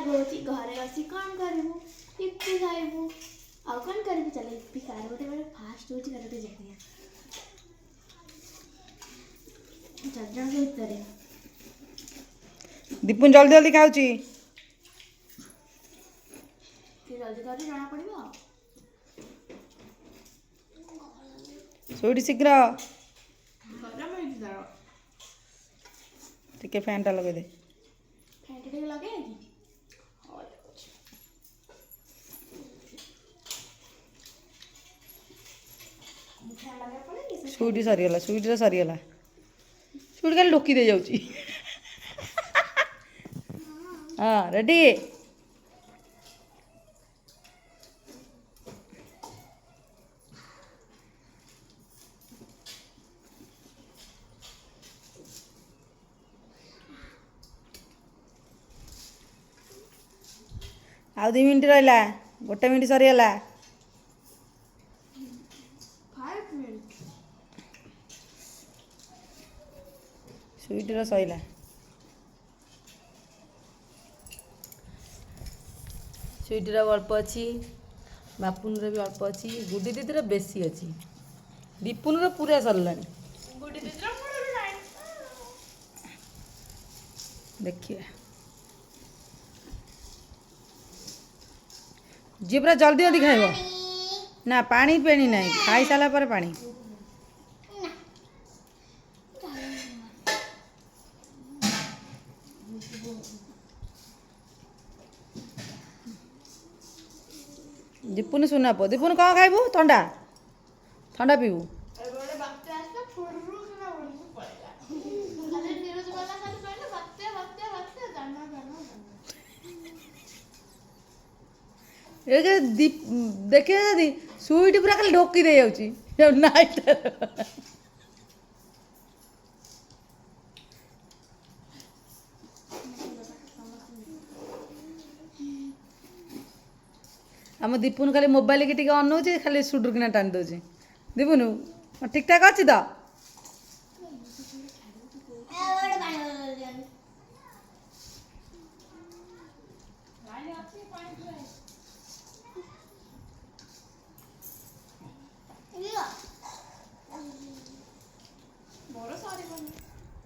ହେଉଛି। ଘରେ ବସି କ'ଣ କରିବୁ? ଇପି ଖାଇବୁ, ଆଉ କ'ଣ କରିବୁ? ଚାଲ, ଇପି କାହାର ଗୋଟେ ମାନେ ଫାଷ୍ଟ ହେଉଛି, କାହାର ଗୋଟେ ଜାଣିବା ଚାରି ଜଣଙ୍କ ଭିତରେ। ଦୀପୁନ ଜଲ୍ଦି ଜଲ୍ଦି ଖାଉଛି। କିଏ ଜଲ୍ଦି ଖାଉଛି ଜଣା ପଡ଼ିବ ଆଉ। ଶୋଇଠି ଶୀଘ୍ର। ଗରମ ହେଇଛି ତାର। ଟିକେ ଫ୍ୟାନ୍ଟା ଲଗେଇଦେ। ଫ୍ୟାନ୍ଟା ଟିକେ ଲଗେଇବା କି? ହଉ, ଲଗାଉଛି। ମୁଁ ଫ୍ୟାନ୍ ଲଗେଇବା ପଡ଼େ କି ସେ? ସୁଇଟି ସରିଗଲା, ସୁଇଟିର ସରିଗଲା। ସୁଇଟି ଖାଲି ଢୋକି ଦେଇଯାଉଛି। ହଁ, ରେଡ଼ି। ଆଉ 2 ମିନିଟ୍ ରହିଲା। ଗୋଟେ ମିନିଟ୍ ସରିଗଲା। 5 ମିନିଟ୍। ସୁଇଟିର ସରିଲା। ସୁଇଟିର ଅଳ୍ପ ଅଛି, ବାପୁନର ବି ଅଳ୍ପ ଅଛି, ଗୁଡ଼ି ଦିଦିର ବେଶୀ ଅଛି, ଦୀପୁନର ପୁରା ସରିଲାଣି। ଗୁଡ଼ି ଦିଦିର ମୂଳରୁ ନାହିଁ। ଦେଖିବା, ଯିଏ ପୁରା ଜଲ୍ଦି ଜଲ୍ଦି ଖାଇବ। ନା, ପାଣି ପେଣି ନାହିଁ, ଖାଇସାରିଲା ପରେ ପାଣି। ନା। ଦୀପୁନ ସୁନା ପୁଅ, ଦୀପୁନ କ'ଣ ଖାଇବୁ? ଥଣ୍ଡା ଥଣ୍ଡା ପିଇବୁ? ଗୋଟେ ବାତ୍ୟା ଆସିଲା, ଫୁରୁ କିନା ଉଡ଼ିକି ପଳେଇଲା। ଖାଲି ନିରୁଜ ବାଲା ଖାଲି କହିଲେ, ବାତ୍ୟା, ବାତ୍ୟା, ବାତ୍ୟା, ଜାନ ଜାନ ଜାନ। ଏ ଯେ ଦେଖିବେ ଯଦି, ସୁଇଟି ପୁରା ଖାଲି ଢୋକି ଦେଇଯାଉଛି ନାଇଁ। ଆମ ଦୀପୁନ ଖାଲି ମୋବାଇଲ କି ଟିକେ ଅନଉଛି, ଖାଲି ସୁଡୁର କିନା ଟାଣି ଦେଉଛି। ଦୀପୁନୁ, ଠିକ୍ ଠାକ୍ ଅଛି ତ? ଗୋଟେ ପାଣି ବୋତଲ ଦିଅନି।